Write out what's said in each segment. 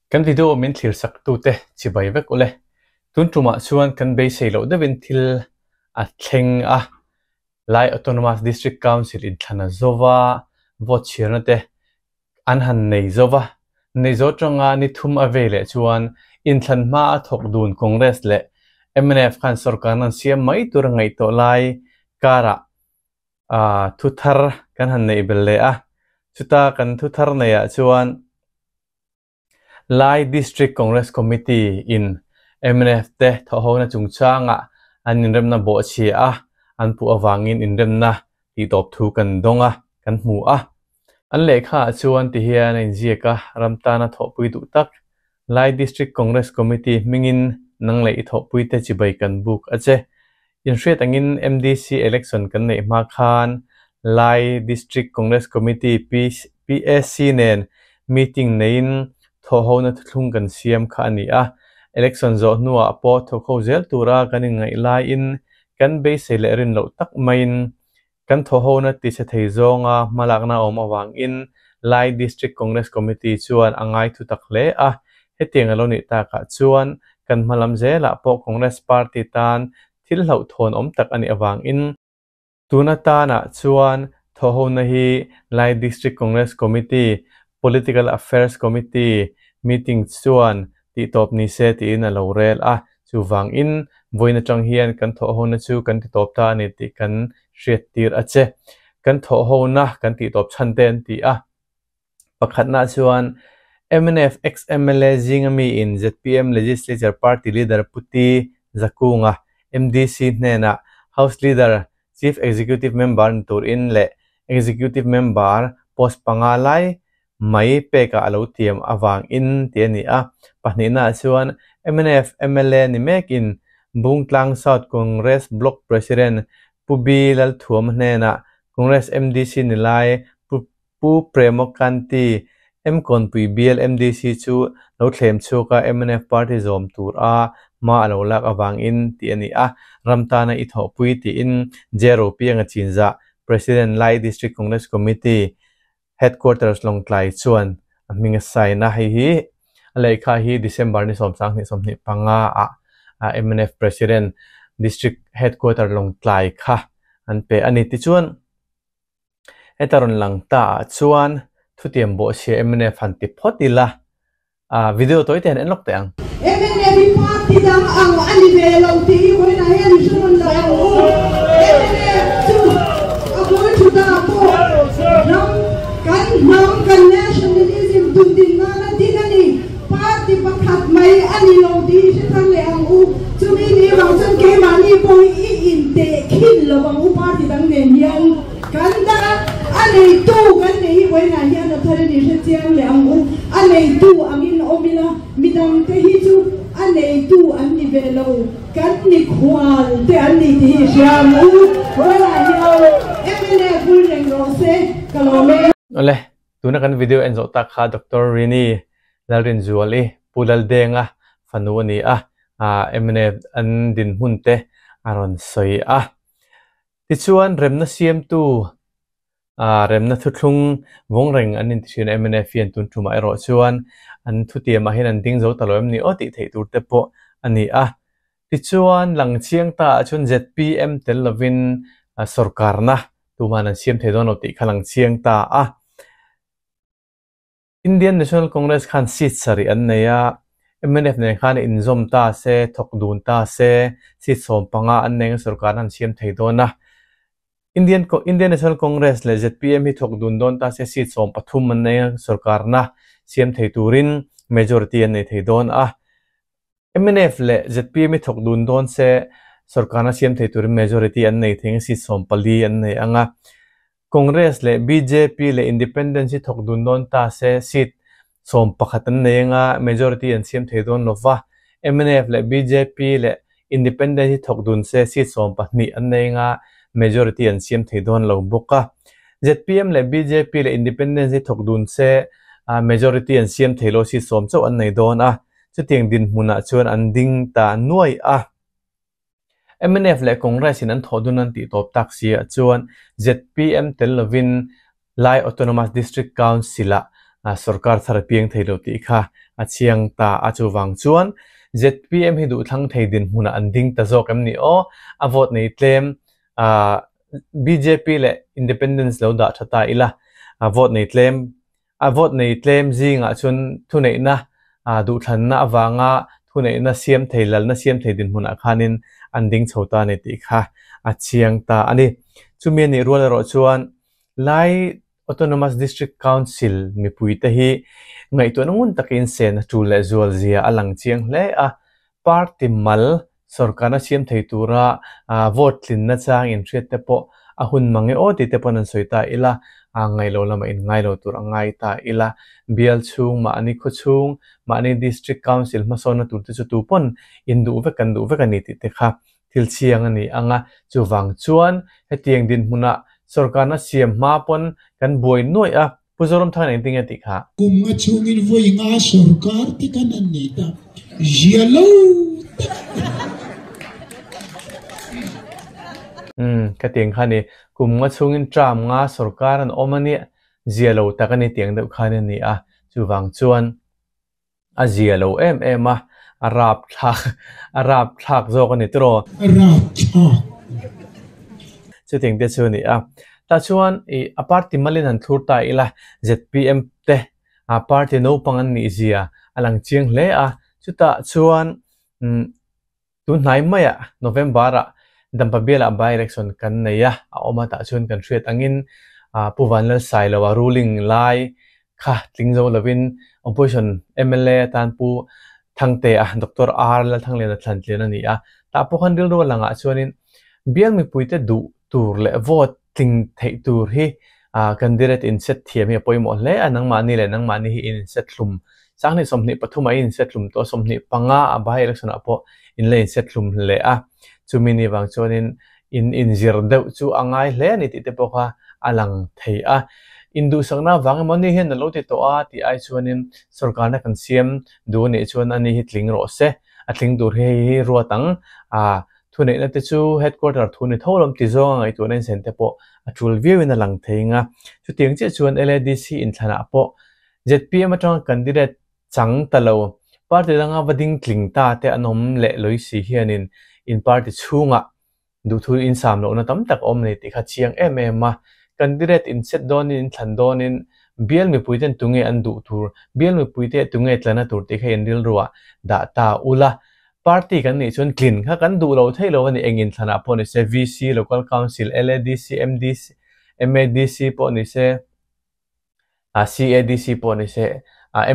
Kan video min thlir sak tute chibai vek ule. Tun tumah chuan kan beisei loh deuhin thil a thleng a, Lai Autonomous District Council inthlan a zo va, vote chhiarna te an han nei zo va. Nei zo tanga ni thum a vei leh chuan inthlan hma a thawk dun Congress leh mnf khan sorkarna an siam mai tur a ngaihtuah lai karah thu thar kan han neih belh leh a. Chuta kan thu thar neihah chuan Lai District Congress Committee in mnf te thawhhona chungchangah an inremna bawhchhia a an puh avangin inremna tihtawp thu kan dawng a, kan hmu a. An lehkhaah chuan ti hian a inziak a, ram tana thawhpui duh tak Lai District Congress Committee hmingin nang leh i thawhpuite chibai kan buk a che. Inhriat angin MDC election kan neih hma khan Lai District Congress Committee, PAC, nen meeting neiin thawhhona thuthlung kan siam kha a ni a. Election zawh hnuah pawh thawkho zel tura kan inngaih laiin kan beisei leh rin loh tak maiin Kan thawhhona tichhe thei zawnga hmalakna a awm avangin Lai District Congress Committee chuan a ngai thu tak hle a. Hetiang a lo nih takah chuan kan hmalam zelah pawh Congress Party tan thil hlauhthawn awm tak a nih avangin tun atanah chuan thawhhona hi Lai District Congress Committee Political Affairs Committee meeting chuan tihtawp ni se tiin a lo rel a, chuvangin vawiin atang hian kan thawhhona chu kan titawp ta a ni tih kan hriattir a che. Kan thawhhona kan tihtawp chhan te an ti a. Pakhatna chuan mnf ex-MLA zinga miin zpm Legislature Party Leader Pu T Zakunga MDC hnenah House Leader, Chief Executive Member ni turin leh Executive Member post panga lai mai pekah a lo tiam avangin tih a ni a. Pahnihnaah chuan mnf mla ni mekin Bungtlang South Congress Block President Pu B Lalthuama hnenah Congress MDC ni lai Pu Pu Premo Kanti Mkawnpui bial MDC chu lo thlem chhuak a mnf party zawm tur a hma a lo lak avangin tih a ni a. Ram tana i thawhpui tiin Jero Pianga Chinzah President Lai District Congress Committee Headquarters Lawngtlai chuan a hming a sign a, hei hi a lehkha hi December ni 22 25 ah mnf President District Headquarter Lawngtlai kha an pe a ni. Tichuan heta rawn lang ta ah chuan thutiam bawhchhia mnf han ti phawt ila. A video tawi te han en lawk teh ang. Mnf hi party dang ang a ni ve lo tih hi vawiinah hian i hre rawn lo ang u. Mnf chu a bul thu ta pawh ram kan hnam kan nationalism tun din nana din a ni. Party pakhat mai a ni lo tih hi hre thar leh ang u. Chumi ni vang chuan keimahni pawh hi i intehkhin lo ang u party dang nen hian. Kan dah a, a neitu kan nei hi vawiinah hian a thar in i hre chiang leh ang u. A neitu angin awm ila, midangte hi chu a neitu an ni ve lo, kan mikhual te an ni tih hi i hria ang u. Vawiinah hian mla bul reng rawh se, ka lawm e. Awle, tuna kan video en zawh tak kha Doctor Rini Lalrinzuali Pu Laldenga fanu a ni a, mla an dinhmun te a rawn sawi a. Tichuan, remna siamtu remna thuthlung vawng reng an inti thin a, mnf hian tun tumah erawh chuan an thutiamah hian an ding zo ta lo em ni aw tih theih tur te pawh a ni a. Tichuan, lang chiang ta ah chuan zpm tel lovin sorkarna tuman an siam thei dawn lo tih kha lang chiang ta a. Indian National Congress khan seat sarih an nei a, mnf nen khan inzawm ta se, thawk dun ta se, seat 15 an nei anga sorkar an siam thei dawn a. Indian Indian National Congress leh zpm hi thawk dun dawn ta se seat 13 an nei a, sorkarna siam thei turin majority an nei thei dawn a. Mnf leh zpm hi thawk dun dawn se sorkarna siam thei turin majority an nei thei ang, seat 14 an nei ang a. Congress leh bjp leh Independent hi thawk dun dawn ta se seat 11 an nei ang a, majority an siam thei dawn lo va. Mnf leh bjp leh Independent hi thawk dun se seat 12 an nei ang a, majority an siam thei dawn lo bawk a. Zpm leh bjp leh Independent hi thawk dun se majority an siam thei lo, seat 10 chauh an nei dawn a. Chutiang dinhmunah chuan an ding ta nuai a. Mnf leh Congress in an thawh dun an tih tawp tak si ah chuan zpm tel lovin Lai Autonomous District Council ah Sorkar thar a piang thei lo tih kha a chiang ta a, chuvang chuan zpm hi duhthlang thei dinhmunah an ding ta zawk em ni aw? A vote nei tlem bjp leh Independence lo dah tha ta ila, vote nei tlem a vote nei tlem zingah chuan thuneihna duhthlanna avanga thuneihna siam thei lalna siam thei dinhmunah khanin an ding chho ta a ni tih kha a chiang ta a ni. Chumi a nih rual erawh chuan Lai Autonomous District Council mipuite hi ngaihtuahna ngun takin sen a tul leh zual zia a lang chiang hle a, party mal sorkarna siam thei tura vote tlinna chang inhriat te pawh a hun mang e aw tih te pawn an sawi ta ila, ngailo lamah in ngailo tur a ngai ta ila, bial chhung, mahni khaw chhung, mahni District Council hmasawnna tur te chu tu pawn in duh vek kan duh vek a ni tih te kha thil chhiang a ni ang a, chuvang chuan hetiang dinhmunah sorkarna siam hma pawn kan buai nuaih a, Pu Zoramthang engtin nge tih kha? Kum nga chhungin vawi nga sorkar te kan an nei ta zia lo tak a ni. Umm, ka tiang kha ni. Kum nga chhungin term nga sorkar an awm a nia, zia lo tak a ni tiang deuh khan a ni a, chuvang chuan A zia lo em em a, a rap thlak a rap thlak zawk a ni tiraw? A rap thlak. Chutiang te chu a ni a. Tah chuan ih a party malin han thlur ta ila zpm te a party naupang an nih zia a lang chiang hle a. Chutah chuan umm Tunhnai maiah November-ah Dampa bialah by-election kan nei a, a awm a tah chuan kan hriat angin Pu Vanlalsailoa ruling lai kha tling zo lovin opposition mla atan Pu Thangtea, Doctor R Lalthangliana thlan tlian a ni a. Tah pawh khan rilru a langah chuanin bial mipuite duh tur leh vote tling theih tur hi candidate inset thiam hi a pawimawh hle a, nangmahni leh nangmahni hi in inset hlum Sanghnih 23 ah i inset hlum tawh a, 25 a by election ah pawh in la inset hlum hle a, chumi ni vang chuanin in inzir deuh chu a ngai hle a ni tih te pawh kha a lang thei a. Induhsakna vang emaw ni hian a lo ti tawh a tih ai chuanin sorkarna kan siam duh a nih chuan ani hi tling rawh se, a tling tur hi hei hi ruat ang a, Thuneihna te chu headquarter thu ni tho lawm ti zawnga ngaihtuahna insen te pawh a tul viauin a lang thei ang a. Chutiang chiah chuan LADC inthlanah pawh zpm atanga candidate chang ta lo, party danga va ding tling ta te an awm leh lawih si hianin in party chhungah duhthu insam lohna tam tak a awm nei tih kha chiang em em a. Candidate inset dawnin inthlan dawnin bial mipuiten tunge an duh tur, bial mipuite tunge tlana tur tih kha inrilruah dah ta ula. Party kan nih chuan tlin kha kan duh lo theih lo a ni. Eng inthlanah pawh ni se, VC, Local Council, LADC, MDC, MADC pawh ni se, CADC pawh ni se,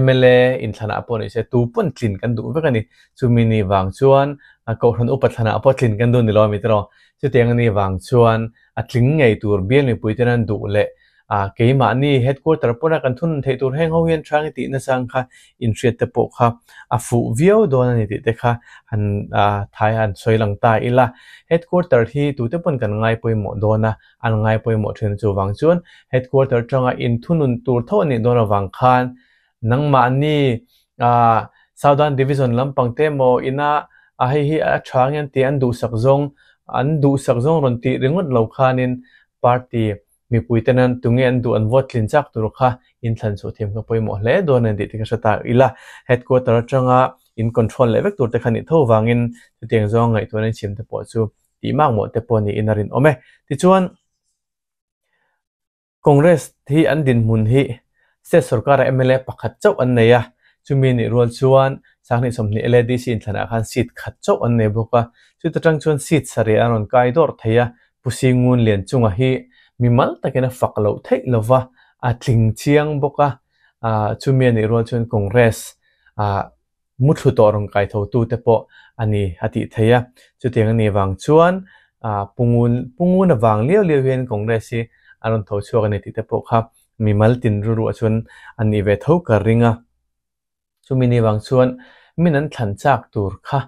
mla inthlanah pawh ni se, tu pawn tlin kan duh vek a ni. Chumi ni vang chuan Kohhran upa thlanah pawh tlin kan duh ni lo a mi tiraw? Chutiang a ni vang chuan a tling ngei tur bial mipui ten an duh leh A, keimahni headquarter pawna kan thunun theih tur heng ho hian hrang i tih nachang kha inhriat te pawh kha a fuh viau dawn a ni tih te kha han thai han sawi lang ta ila. Headquarter hi tute pawn kan ngai pawimawh dawn a, an ngai pawimawh thin chuvang chuan headquarter tanga inthunun tur tho a nih dawn avang khan nangmahni Southern Division lampang te emaw ina a hei hi a tha ang hian tih an duhsak zawng an duhsak zawng rawn tih ringawt lo khanin party Mipuite nan tunge an duh an vote tlin chak tur kha inthlan chhuah thiam kha pawimawh hle dawn a ni tih te ka hre ta ila. Headquarter atanga in control leh vek tur te kha nih tho vangin chutiang zawng ngaihtuahna inchhim te pawh chu tih makmawh te pawh niin a rinawm e. Tichuan, Congress hi an dinhmun hi state sorkara mla pakhat chauh an nei a, chumi nih rual chuan Sanghnih 20 LADC inthlanah khan seat khat chauh an nei bawk a, chuta tang chuan seat sarih an rawn kai dawrh thei a, Pu Singun Lianchunga hi mimal takin a fak loh theih lova, a tling chiang bawk a, chumi a nih rual chuan Congress muthlu tawh rawn kai tho tute pawh a ni a tih theih a, chutiang a nih vang chuan Pu Ngun avang liau liau hian Congress hi a rawn tho chhuak a ni tih te pawh kha mimal tin ruruah chuan a nih ve tho ka ring a. Chumi ni vang chuan min an thlan chak tur kha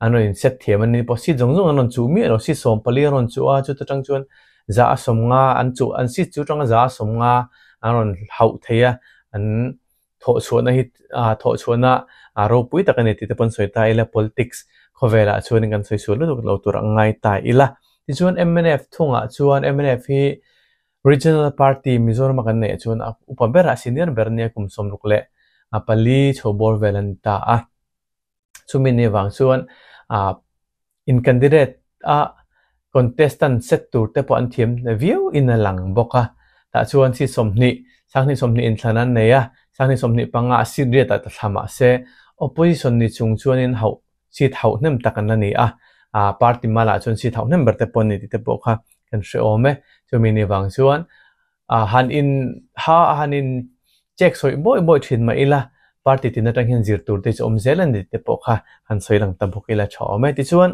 an rawn inset thiam a ni pawh seat zawng zawng an rawn chuh miah lo, seat 14 an rawn chuh a, chuta tang chuan 150 an chuh, an seat chu tanga 150 an rawn hauh thei a, an thawh chhuahna hi thawh chhuahna ropui tak a ni tih te pawh an sawi ta ila, politics khawvelah chuan kan sawi sual lutuk lo tur a ngai ta ila. Tichuan mnf thungah chuan mnf hi. Regional party Mizoram a kan neih chuan a upa berah senior ber nia kum 64 chho bawr vel an ni ta a. Chumi ni vang chuan ah in candidate a contestant set tur te pawh an thiam viau in a lang bawk a. Tah chuan seat 20, 2020 inthlan an nei a, 2025 ah seat riat ah ta thla mah se opposition ni chung chuanin hauh seat hauh hnem tak an la ni a, ah party malah chuan seat hauh hnem ber te pawh an ni tih te pawh kha kan hre awm e. Chumi ni vang chuan ah han in ha han in check sawi bawi bawi thin mah ila party tin atang hian zir tur te chu awm zel a ni tih te pawh kha han sawi lang ta bawk ila tha awm e. Tichuan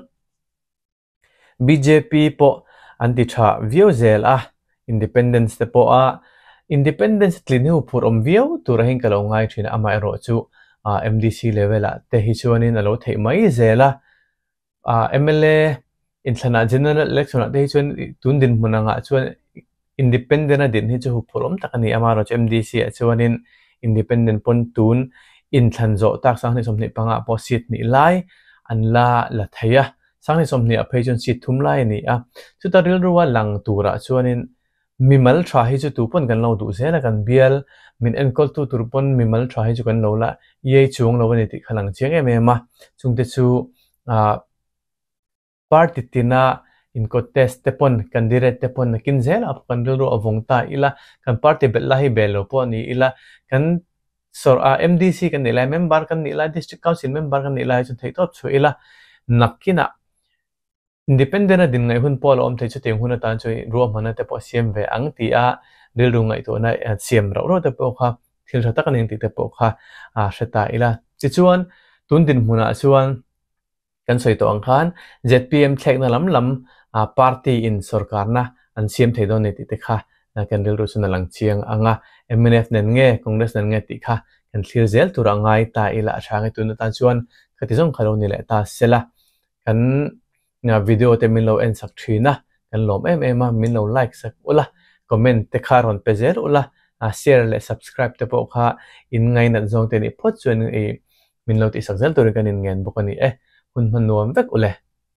BJP pawh an ti tha viau zel a, Independence te pawh a Independence tlin hi huphurh awm viau tur ahin ka lo ngai thin a, amaherawh chu MDC level ah te hi chuanin a lo theih mai zel a, MLA inthlanah General Election ah te hi chuan tun dinhmun angah chuan Independent a din hi chu huphurh awm tak a ni, amaherawh chu MDC ah chuanin Independent pawn tun inthlan zawh tak 2025 ah pawh seat hnih lai an la la thei a, 2020 ah phei chuan seat thum lai a ni a. Chuta rilrua lang turah chuanin mimal tha hi chu tu pawn kan lo duh zel a, kan bial min enkawltu tur pawn mimal tha hi chu kan lo la iai chuang lo a ni tih kha lang chiang em em a, chungte chu ah Party tina inkawt test te pawn candidate te pawn nakin zel ah pawh kan rilru a vawng ta ila, kan party belh lai hi bel lo pawh a ni ila, kan sawr ah MDC kan nih lai, member kan nih lai, District Council member kan nih lai chuan theihtawp chhuah ila, nakinah Independent a din ngaih hun pawh a la awm thei chutiang hun atan chuan ruahmanna te pawh a siam ve ang tih a rilru ngaihtuahna siam rauh rauh te pawh kha thil tha tak a ni ang tih te pawh kha hre ta ila. Tichuan, tun dinhmunah chuan Kan sawi tawh ang khan zpm thlekna lam lam party in sorkarna an siam thei dawn ni tih te kha kan rilru chuan a lang chiang ang a, mnf nen nge Congress nen nge tih kha kan thlir zel tur a ngai ta ila a tha nge tun atan chuan khati zawng kha lo ni leh ta sela kan video te min lo en sak thin a, kan lawm em em a, min lo like sak ula, comment te kha rawn pe zel ula, share leh subscribe te pawh kha in ngainat zawng te nih phawt chuan i Min lo tihsak zel turin kan inngen bawk a ni e. Hun hman nuam vek u le.